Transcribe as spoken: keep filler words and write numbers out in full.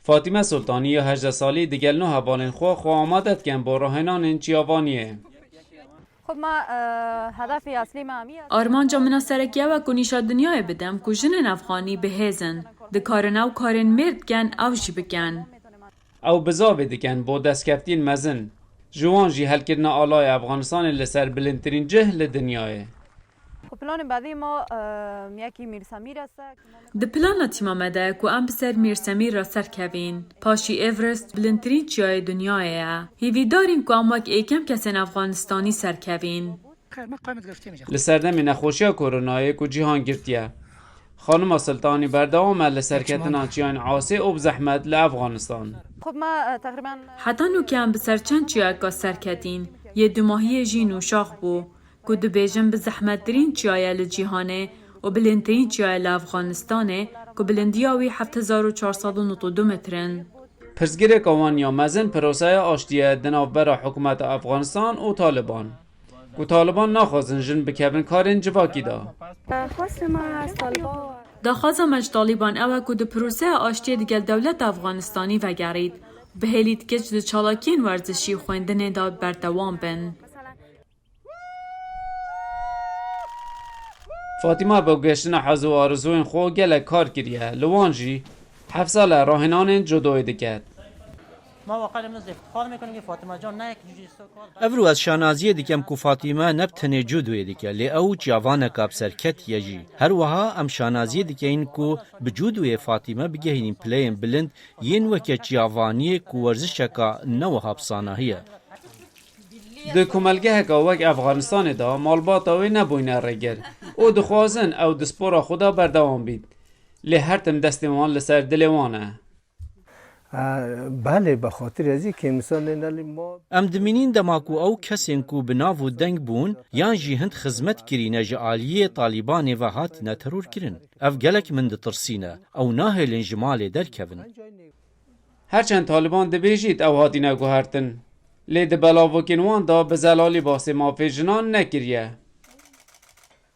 Fatîme Sultanî ya hejdeh salî digel nû hevalên xwe xwe amade dikin bo rahênanên çiyavaniyê. خب ما اه، هدف اصلی ما همیه Armanca min a sereke ew e ku nîşa dinyayê bidim ku jinên efxanî bi hêz in, dikarin ew karên mêr dikin ew jî bikin. Ew bizavê dikin bo destkeftiyên mezin. Ji wan jî helkirina alaya Efxanistanê li ser bilindtirîn cih li dinyayê. خب پلان بعدی ما اه، یکی میرسمیر است که ما Di plana tîma me de ye ku em bi ser Mîrsemîr re serkevîn. Paşî Everest bilindtirîn çiyayê dinyayê ye. Hîvîdar în ku em wek êkem kesên Efxanistanî serkevîn. Li serdemê nexweşiya koronayê ku cîhan girtiye, Xanima Siltanî berdewam e li serketina çiyayên asê û bi zehmet li Efxanistan. خب ما اه، تقریبا Heta nûke em bi ser çend çiyayeka serketîn, yê dumahiyê jî Nûşax bû, ku dibêjin bi zehmettirîn çiya ye li cîhanê û bilindtirîn çiya ye li Efxanistanê, ku bilindiya wî heft hezar û çar sed û nod û du metr in. Pirsgirêka wan ya mezin proseya aştiyê ye di navbera hikûmeta Efxanistan û Taliban. Ku Taliban naxwazin jin bikevin karên civakî de. خواست ما از طالبان Daxwaza me ji Talîban ew e ku di proseya aştiyê digel dewleta Efxanistanî vegerît. Bihêlî dike ji di çalakiyên werzişî û xwendinê de berdewam bin. Fatîma bo gihiştina hez û arzûyên xwe gelek kar kiriye. Li wan jî heft sal e rahênanên judoyê diket. ما واقعا امروز افتخار میکنیم که فاطمه جان نه یک جوجیتسو کار Evro ez şanaziyê dikem ku Fatîme ne bi tenê judoyê dike, lê ew çiyavaneka bi serketî ye jî. Her wiha em şanaziyê dikeyin ku bi judoyê Fatîme bigehînîn pileyên bilind yên weke çiyavaniyê ku werzişeka ne wiha bi sanahî ye. Di komelgeheka wek Efxanistanê de malbata wê nebûyne rêgir û dixwazin ew di spora xwe de berdewam bît. Lê her tim destên wan li ser dilê wan e. Belê, bi xatirê ezî kêmîsanê nelî ma. Em dimînîn dema ku ew kesên ku bi nav û deng bûn yan jî hind xizmet kirîne ji aliyê Talîbanê ve hatine terorkirin. Ev gelek min ditirsîne. Ew nahêlin ji malê derkevin. Her çend Taliban dibêjît ew hatine guhertin, lê di belavokên wan de bi zelalî basê mafê jinan nekiriye.